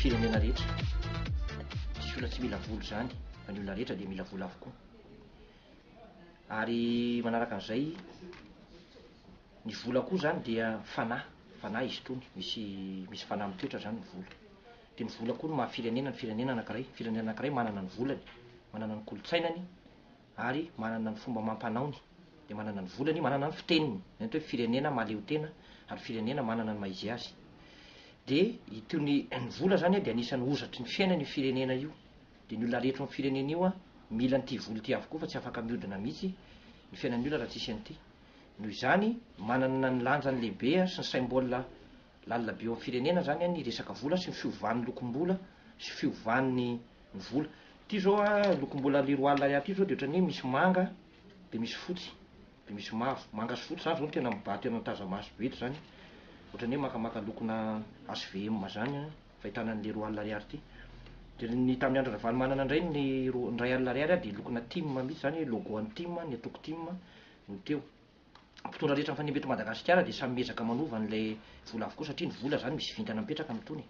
firenena rehetra. Tsisy olona tsy mila vola izany fa ny olona rehetra dia mila vola avokoa. Ary manaraka an'izay, ny vola koa izany dia fanahy, fanahy izy itony, misy misy fanahy mitoetra izany ny vola. Dia ny vola koa no maha firenena ny firenena anankiray, firenena anankiray manana ny volany, manana ny kolontsainany, ary manana ny fomba amam-panaony, dia manana ny volany, manana ny fiteniny, izany atao hoe firenena mahaleotena ary firenena manana ny maha izy azy. Dia itony ny vola izany dia anisan'ny hozatry ny fiainana io firenena io. Dia ny olona rehetra ao amin'ny firenena io mila an'ity vola ity avokoa fa tsy afaka mihodina mihitsy ny fiainan'ny olona raha tsisy an'ity. Noho izany, manana ny lanjany lehibe sy ny symbole Lalina be eo amin'ny firenena zany ny resaka vola sy ny fiovan'ny lokom-bola sy fiovan'ny ny vola. Ity zao a, lokom-bola le 20 ariary ity zao de ohatran'ny hoe misy manga de misy fotsy de misy mavo. Manga sy fotsy zany zao no tena mibaha tena taza-maso be eto zany. Ohatran'ny hoe makamaka lokona HVM zany fahitana an'le 20 ariary ity. De ny tamin'ny andro Ravalomanana indray ny roa- ny 1000 ariary de lokona tim mihitsy zany, logo an'ny tim, ny antoko tim no teo. Mpitondra rehetra mifanimba eto Madagasikara dia samy miezaka manova an'ilay vola avokoa satria ny vola zany misy vintana mipetraka amin'itony e.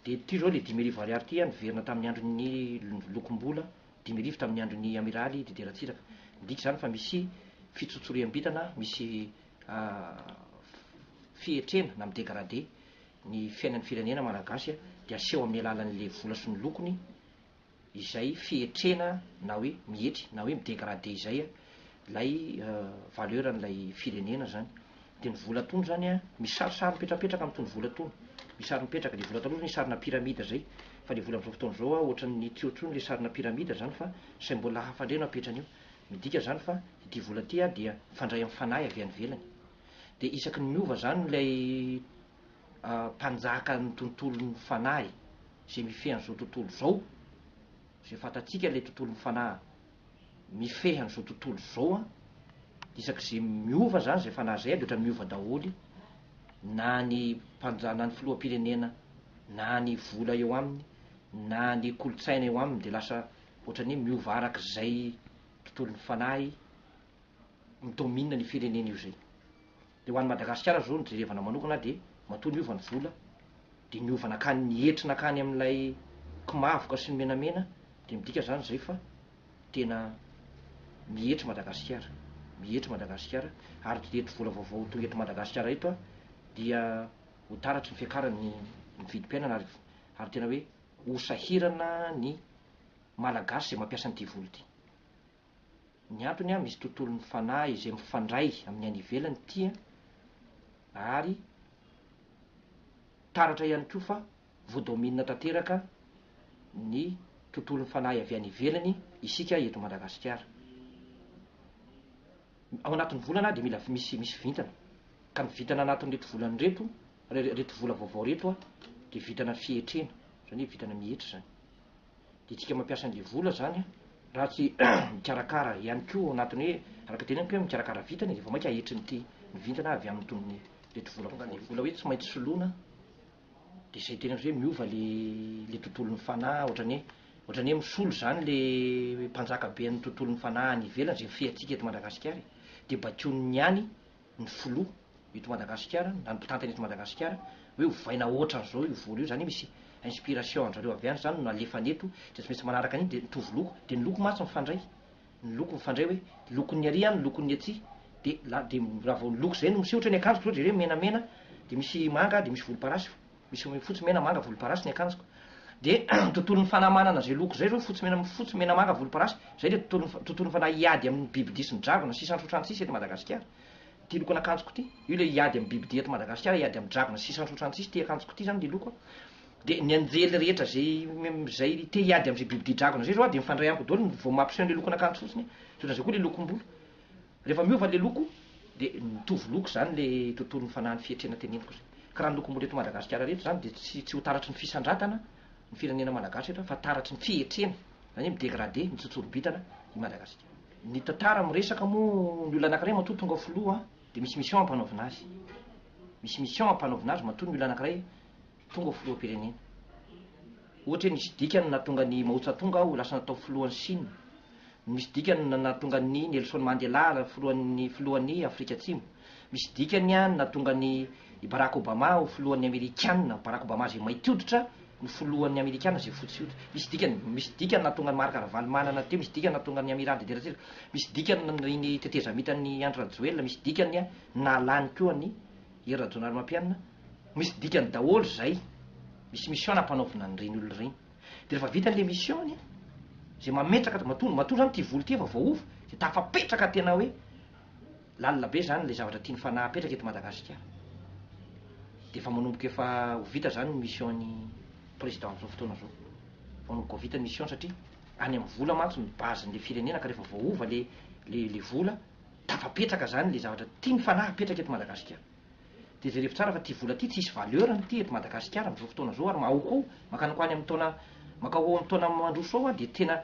Dia ity zao le 1005 ariary ity a niverina tamin'ny andron'ny lokom-bola 1005 tamin'ny andron'ny amiraly Didier Ratsiraka. Midika izany fa misy fitsotsoriham-bintana, misy fietrena na mi-degrader ny fiainan'ny firenena malagasy dia aseho amin'ny alalan'ilay vola sy ny lokony izay fietrena na hoe mietry na hoe mi-degrader izay ilay valeur an'ilay firenena zany. De ny vola tony zany a, misy sarisary mipetrapetraka amin'itony vola tony, misy sary mipetraka, le vola taloha zany sarina pyramide zay, fa le vola amin'izao fotoana izao a ohatran'ny tsy eo intsony le sarina pyramide zany fa symbole hafa indray no apetrany eo, midika zany fa ity vola ity a dia mifandray amin'ny fanahy avy any ivelany, de isaky ny miova zany ilay mpanjakan'ny tontolon'ny fanahy izay mifehy an'izao tontolo izao, izay fantatsika ilay tontolon'ny fanahy mifehy an'izao tontolo izao an, isak'izay miova zany izay fanahy izay dia ohatran'ny miova daholo na ny mpanja- na ny filoham-pirenena na ny vola eo aminy na ny kolontsaina eo aminy dia lasa ohatran'ny hoe miova arak'izay tontolon'ny fanahy mi-domine ny firenena io izay. Dia ho an'i Madagasikara zao no jerevana manokana dia matoa niova ny vola dia niova nankany nietry nankany amin'ilay kimavoka sy ny menamena dia midika zany zay fa tena mietry Madagasikara, mietry Madagasikara ary ireto vola vaovao tonga eto Madagasikara eto a dia ho taratry ny fiakaran'ny ny vidim-piainana ary ary tena hoe ho sahirana ny Malagasy izay mampiasa an'ity vola ity. Ny antony an, misy tontolon'ny fanahy izay mifandray amin'ny any ivelany ity an, ary taratra ihany koa fa voadomine tanteraka ny tontolon'ny fanahy avy any ivelany isika eto Madagasikara. Ao anatin'ny volana dia mila misy misy vintana, ka ny vintana anatin'ireto volana ireto, ireto vola vaovao ireto an, dia vintana fietrena, izany hoe vintana mietry izany. Dia tsika mampiasa an'le vola zany an, raha tsy mikarakara ihany koa ao anatin'ny hoe, araka teneniko hoe mikarakara vintana e, dia vao mainka ahetrin'ity ny vintana avy amin'ny tony reto vola tonga le vola hoe tsy maintsy soloina, dia izay teneniko zay hoe miova le le tontolon'ny fanahy, ohatran'ny hoe ohatran'ny hoe misolo zany le mpanjaka be an'ny tontolon'ny fanahy any ivelany izay mifehy antsika eto Madagasikara e, dia bation'ny any ny filoha eto Madagasikara na ny mpitantana eto Madagasikara hoe ovaina ohatran'izao io vola io, zany hoe misy inspiration an-drareo avy any zany no nalefany eto de tsy maintsy manaraka an'iny de mitovy loko, de ny loko mantsy mifandray, ny loko mifandray hoe lokon'ny ary any lokon'ny aty de la de raha vao ny loko zay no miseho ohatra ny akanjoko zao jereo menamena de misy manga de misy volomparasy, misy fotsy mena manga volomparasy ny akanjoko de tontolon'ny fanahy manana zay loko zay zao fotsy mena fotsy mena manga volomparasy zay le tontolon'ny tontolon'ny fanahy hiady amin'ny bibidia sy ny dragona sy isan-trotrany sisa eto Madagasikara ity lokon'akanjoko ity io le hiady amin'ny bibidia eto Madagasikara hiady amin'ny dragona sy isan-trotrany sisa ity akanjoko ity zany le loko a de ny anjely rehetra zay zay te hiady am'zay bibidia dragona zay zao a de mifandray amiko daholo vao mampiseho an'le lokon'akanjo fotsiny de ohatran'izay koa le lokom-bolo Rehefa miova le loko de mitovy loko zany le tontolon'ny fanahy ny fihetrena teneniko zay. Ka raha ny lokom-bolo eto Madagasikara reto zany de tsy tsy ho taratry ny fisandratana ny firenena malagasy eto fa taratry ny fihetrena, zany hoe mi-degrader, mitsotsoro-bintana i Madagasikara. Ny tantara miresaka moa ny olona anakiray matoa tonga filoha de misy mission ampanaovina azy. Misy mission ampanaovina azy matoa ny olona anakiray tonga ho filoham-pirenena. Ohatra hoe nisy dikany nahatonga an'i Mao Tse-tung ho lasa natao filohan'i Chine. Misy dikany ny nahatonga an'i Nelson Mandela filohan'ny filohan'i Afrika Atsimo. Misy dikany ny nahatonga an'i i Barack Obama ho filohan'ny Amerikana. Barack Obama izay mainty hoditra. ny filohan'ny amerikana izay fotsy hoditra. Misy dikany, misy dikany nahatonga an'i Marc Ravalomanana teo, misy dikany nahatonga an'i Amiral Didier Ratsiraka, misy dikany ny tetezamitan'i Andry Rajoelina, misy dikany nahalany koa an'i Hery Rajaonarimampianina, misy dikany daholo izay, misy mission nampanaovina an'ireny olona ireny. De rehefa vita le mission-ny, izay mametraka, matoa, matoa zany ity vola ity efa voaova, de tafapetraka tena hoe lalina be zany le zavatra tian'ny fanahy apetraka eto Madagasikara. De efa manomboka efa ho vita zany ny mission-ny président amin'izao fotoana izao. Manomboka ho vita ny mission satria any amin'ny vola mantsy no base-n'le firenena ka rehefa voaova le le le vola, tafapetraka zany le zavatra tian'ny fanahy apetraka eto Madagasikara. De jerevo tsara fa ty vola ty tsisy valeur-ny ty eto Madagasikara amin'izao fotoana izao ary ao koa mankany ko any amin'ny taona mankao ao amin'ny taona mandroso ao de tena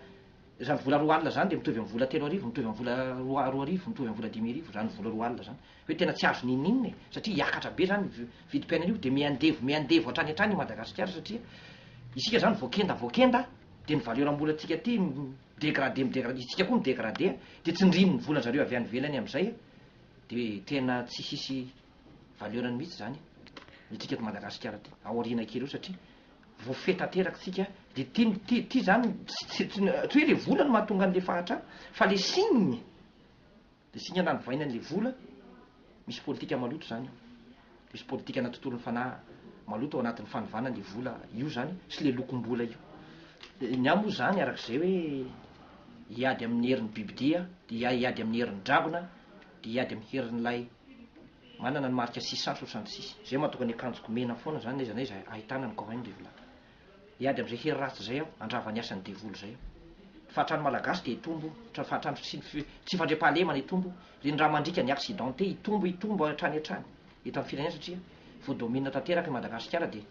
zany vola 20 000 zany de mitovy amin'ny vola 3000, mitovy amin'ny vola roa 2000, mitovy amin'ny vola 5000 zany vola 20 000 zany. Hoe tena tsy azo n'inon'inona e, satria hiakatra be zany vidim-piainana io de miandevo miandevo hatrany hatrany i Madagasikara satria isika zany voakenda voakenda de ny valeur-mbolantsika ty mi-degrader mi-degrader, isika koa mi-degrader de tsindrin'ny volan-jareo avy any ivelany amin'izay de tena tsy hisy valeur-ny mihitsy zany ny antsika eto Madagasikara ty aoriana kely eo satria voafehy tanteraka tsika de ty ty ty zany tsy tsy tsy hoe le vola no mahatonga an'le fahantrana fa le signe. Le singa nanovaina an'le vola, misy politika maloto zany ao, misy politika ana tontolon'ny fanahy maloto ao anatin'ny fanovana an'le vola io zany sy le lokom-bola io. De ny ahy moa zany arak'izay hoe hiady amin'ny herin'ny bibidia, de hiady amin'ny herin'ny dragona, de hiady amin'ny herin'ilay manana ny marika 666. Zay mahatonga ny akanjoko mena foana zany n'aiza n'aiza ahitana ny Cohen Rivolala. Hiady amin'izay hery ratsy izay aho, handrava ny asan'ny devoly izay aho. Ny fahatran'ny Malagasy dia hitombo, ny fahatran'ny sy ny tsy fandriampahalemana hitombo, ireny rà mandriaka, ny accidenté hitombo, hitombo hatrany hatrany eto amin'ny firenena satria voadomina tanteraka i Madagasikara dia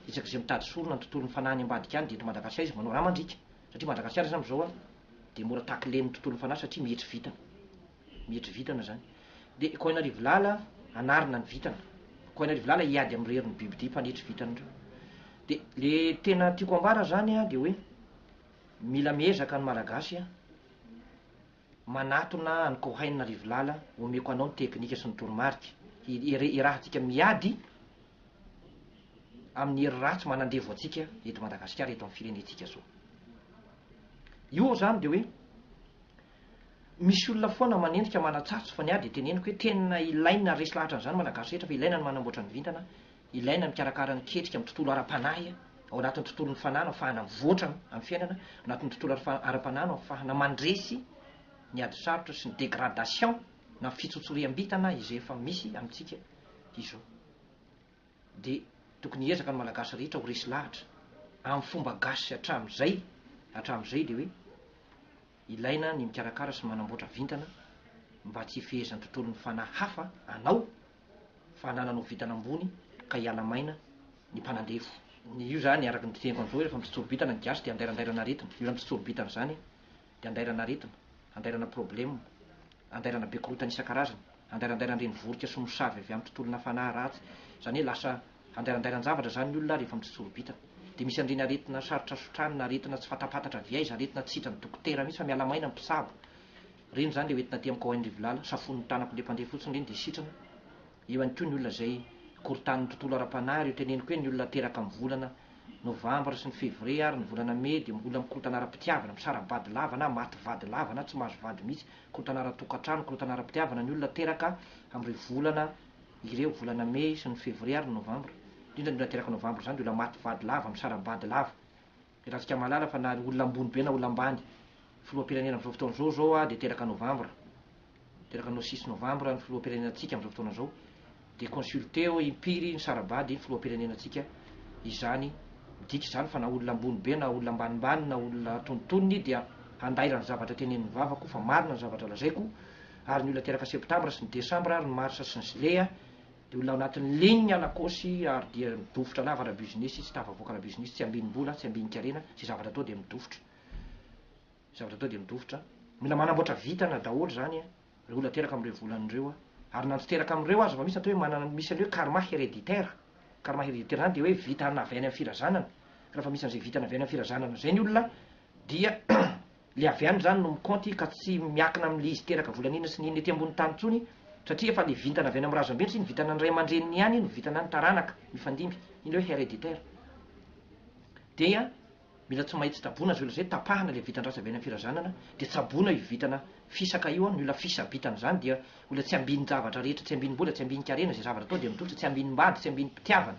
isaky izay mitady sorona ny tontolon'ny fanahy any ambadika any dia eto Madagasikara izy manao rà mandriaka satria Madagasikara izany amin'izao dia mora takilen'ny tontolon'ny fanahy satria mihetry vintana. Mietry vintana zany. De Koinarivolala hanarina ny vintana. Koinarivolala hiady amin'ny herin'ny bibidia mpanetry vintana ireo. De le tena tiako ambara zany an, de hoe mila miezaka ny Malagasy an, manatona an'i Kohainarivolala, omeko anao ny teknika sy ny toromarika, hiarahantsika miady amin'ny hery ratsy manandevo antsika eto Madagasikara, eto amin'ny firenentsika zao. Io zany de hoe Misy olona foana manenjika manatsatso fa ny ahy dia teneniko hoe tena ilaina resy lahatra an'izany Malagasy rehetra fa ilaina ny manamboatra ny vintana, ilaina ny mikarakara ny ketrika amin'ny tontolo ara-panahy, ao anatin'ny tontolon'ny fanahy no afahana mivoatra amin'ny fiainana, ao anatin'ny tontolo ara-panahy no afahana mandresy ny ady sarotra sy ny dégradation na fitsotsoriam-bintana izay efa misy amintsika izao. Dia tokony hiezaka ny Malagasy rehetra ho resy lahatra amin'ny fomba gasy hatramin'izay hatramin'izay dia hoe Ilaina ny mikarakara sy manamboatra vintana mba tsy hifehezan'ny tontolon'ny fanahy hafa anao fa anananao vintana ambony ka hiala maina ny mpanandevo. Io zany araka ny teniko an'izao hoe rehefa mitsotsorobintana ny gasy dia andairandairana aretina. Io zany mitsotsorobintana zany dia andairana aretina, andairana problema, andairana be korontana isan-karazany, andairandairan'ireny vorika sy mosavy avy amin'ny tontolona fanahy ratsy. Zany hoe lasa Andairandairàn-javatra izany ny olona rehefa mitsotsorobitana. Dia misy an'ireny aretina sarotra sotranina, aretina tsy fatapantatra avy aiza, aretina tsy sitran'ny dokotera mihitsy fa miala maina ny mpitsabo. Ireny izany ilay hoentina aty amin'ny Cohen Rivolala, safoin'ny tanako ilay mpandeha fotsiny ireny dia sitrana. Eo ihany koa ny olona izay korontanin'ny tontolo ara-panahy, ireo teneniko hoe ny olona teraka amin'ny volana novambra sy ny février ary ny volana mey dia olona mikorontana ara-pitiavana, misara-bady lava na maty vady lava na tsy mahazo vady mihitsy, korontana ara-tokantrano, korontana ara-pitiavana ny olona teraka amin'ireo volana Ireo volana mey sy ny fevrier ary ny novambra, indrindra ny olona teraka novambra izany dia olona maty vady lava, misara-bady lava. Iarahantsika mahalala fa na olona ambony be na olona ambany, filoham-pirenena amin'izao fotoana izao izao dia teraka novambra, teraka no six novambra ny filoham-pirenenantsika amin'izao fotoana izao, dia consulter-o impiry nisara-bady ny filoham-pirenenantsika izany, midika izany fa na olona ambony be na olona ambanimbany na olona antonontonony dia handaira ny zavatra tenenin'ny vavako fa marina ny zavatra lazaiko, ary ny olona teraka septambra sy ny desambra ary ny marsa sy ny zlea dia olona ao anatin'ny ligne alakôsy ary dia midofotra lava ara-business tsy tafavoaka ara-business tsy ambinim-bola tsy ambinin-karena izay zavatra atao dia midofotra izay zavatra atao dia midofotra mila manamboatra vintana daholo izany ireo olona teraka amin'ireo volana ireo ary na tsy teraka amin'ireo aza fa misy atao hoe manana misy an'ilay hoe karma héréditaire karma héréditaire izany dia hoe vintana avy any amin'ny firazanana rehefa misy an'izay vintana avy any amin'ny firazanana izay ny olona dia Le avy any zany no mikaonty ka tsy miakina amin'le izy teraka volana inona sy ny inona ety ambony tany intsony satria efa le vintana avy any amin'ny razambeny sy ny vintana ny ray aman-dreniny ihany no vintana ny taranaka mifandimby, iny le hoe hereditaire. Dia mila tsy maintsy tsaboina zay olona zay, tapahana le vitan-dratsy avy any amin'ny firazanana, dia tsaboina io vintana fisaka io an, ny olona fisa-bintana zany dia olona tsy ambinin-javatra rehetra, tsy ambinim-bola, tsy ambinin-karena, zay zavatra atao dia mitolotra, tsy ambinim-bady, tsy ambinim-pitiavana.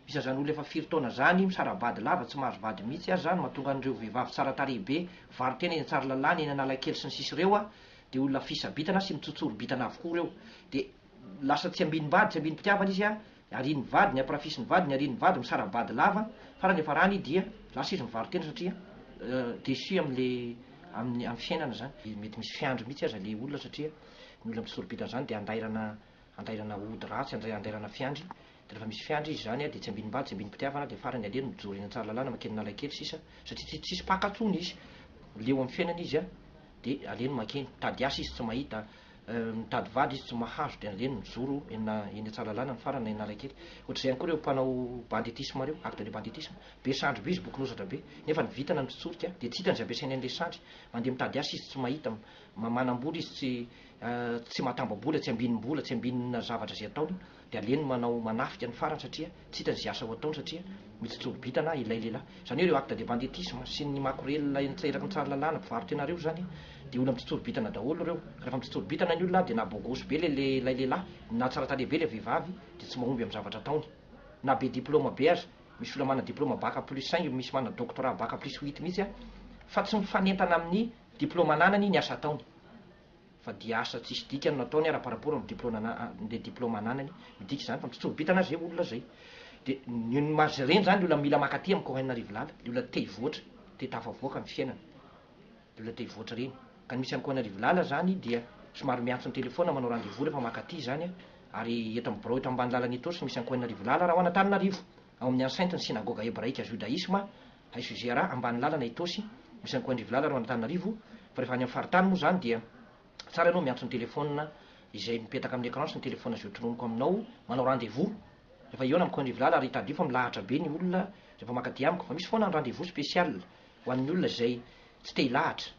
Misy an'izany olona efa firy taona zany, misara-bady lava, tsy mahazo vady mihitsy aza, no mahatonga an'ireo vehivavy tsara tarehy be, mivaro-tena eny Tsaralalàna, eny Analakely sy ny sisa ireo an, dia olona fisa-bintana sy mitsotsoro-bintana avokoa ireo. Dia lasa tsy ambinim-bady, tsy ambinim-pitiavana izy an, Arian'ny vadiny, ampirafisin'ny vadiny, arian'ny vady, misara-bady lava, farany efa rany dia lasa izy mivaro-tena satria déçu amle amin'ny amin'ny fiainana zany. Mety misy fiandry mihitsy aza le olona satria ny olona misoro-bintana zany dia andairana andairana ody ratsy, andairana fiandry, de rehefa misy fiandry izy zany dia tsy ambinim-bady, tsy ambinim-pitiavana dia farany aleny mijoro eny Antsaralalàna mankeny Analakely sisa satria tsy tsisy mpaka tsony izy, leo amin'ny fiainana izy dia aleny mankeny, mitady asa izy tsy mahita, Mitady vady izy tsy mahazo dia aleny mijoro eny eny Tsaralalana ny farany na eny Analakely. Ohatr'izay ihany koa ireo mpanao banditisme ireo, acte de banditisme. Be sandry be izy, bokin'ozatra be, nefa ny vintana no mitsorika dia tsy hitany izay ampiasainy an'ilay sandry. Mandeha mitady asa izy tsy mahita, manam-bola izy tsy tsy mahatamba-bola, tsy ambinim-bola, tsy ambinina zavatra izay ataony. Dia aleny manao manafika ny farany satria tsy hitany izay asa ho ataony satria mitsotsorobintana ilay lehilahy. Izany hoe ireo acte de banditisme sy ny makorelina eny eraky ny Tsaralalàna, mpivaro-tena ireo izany dia olona mitsotsorobintana daholo ireo. Ka rehefa mitsotsorobintana ny olona dia na bogosy be ilay ilay lehilahy na tsara tarehy be ilay vehivavy dia tsy mahomby amin'ny zavatra ataony. Na be diplôme be aza, misy olona manana diplôme bac plus cinq, misy manana doctorat bac plus huit mihitsy fa tsy mifanentana amin'ny diplôme ananany ny asa ataony. Fa dia asa tsisy dikany no ataony ara par rapport amin'ny diplôme le diplôme ananany, midika izany fa mitsotso-bitana aza zay olona zay. De ny ny maha ireny zany olona mila mankaty amin'ny Cohen Rivolala, le olona te hivoatra, te tafavoaka amin'ny fiainana, le olona te hivoatra ireny. Ka ny misy an'i Cohen Rivolala zany dia somary miantso ny téléphone manao rendez-vous rehefa mankaty zany an, ary eto amin'ny birao eto ambany lalana Itaosy misy an'i Cohen Rivolala raha ho an'Antananarivo, ao amin'ny enceinte ny synagoga hebraika judaïsme HUGRA, ambany lalana Itaosy, misy an'i Koindrivolala raha ho an'Antananarivo, fa rehefa any amin'ny faritany moa izany dia tsara ianao miantso ny telephone izay mipetaka amin'ny écran sy ny telephone izay ho tononiko aminao, manao rendez-vous rehefa hihaona amin'i Koindrivolala ary tadidio fa milahatra be ny olona rehefa mankaty amiko fa misy foana ny rendez-vous spécial ho an'ny olona izay tsy te hilahatra,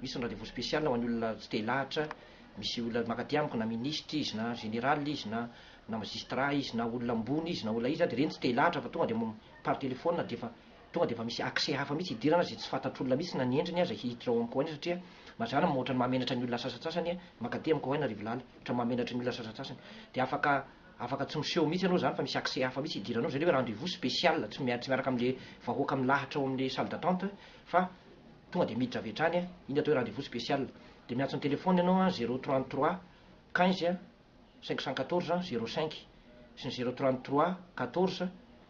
misy ny rendez-vous spécial ho an'ny olona tsy te hilahatra, misy olona mankaty amiko na ministra izy na général izy na na magistrat izy na olona ambony izy na olona iza dia ireny tsy te hilahatra fa tonga dia par téléphone dia efa tonga dia efa misy accès hafa mihitsy hidirana izay tsy fantatr'olona mihitsy na ny endriny aza hiditra ao amin'ny Cohen satria mazàna moa ohatran'ny mahamenatra ny olona sasantsasany mankaty amin'ny Cohen Rivolala ohatran'ny mahamenatra ny olona sasantsasany dia afaka afaka tsy miseho mihitsy ianao izany fa misy accès hafa mihitsy hidiranao izay le hoe rendez-vous spécial tsy mia- tsy miaraka amin'le vahoaka milahatra ao amin'le salle d'attente fa tonga dia miditra avy hatrany iny atao hoe rendez-vous spécial dia miantso ny téléphone ianao an 033 15 514 05 sy ny 033 14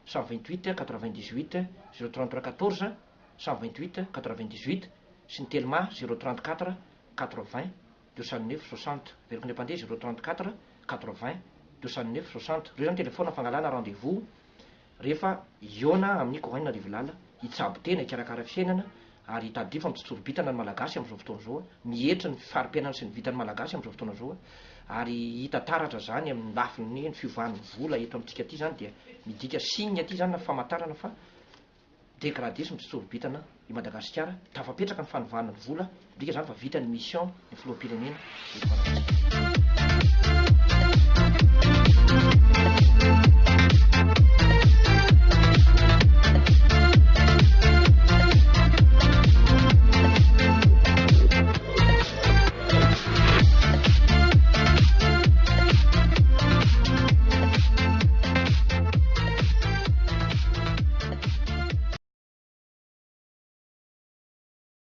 128 98, 033 14 128 98 sy ny Telma 034 80 209 60, averiko indray mpandeha 034 80 209 60, ireo zany telefaona fangalana rendez-vous Rehefa hihaona amin'i Corinne Rivolala, hitsabo tena, hikarakara fiainana ary hitadidio fa mitsotsorobintana ny Malagasy amin'izao fotoana izao, mietry ny fari-piainana sy ny vitan'ny Malagasy amin'izao fotoana izao ary hita taratra izany amin'ny lafiny ny fiovan'ny vola eto amintsika aty izany dia midika signe aty izany na famantarana fa dégradé sy mitsotsorobintana i Madagasikara, tafapetraka ny fanovana ny vola, midika izany fa vita ny mission ny filoham-pirenena eto Madagasikara.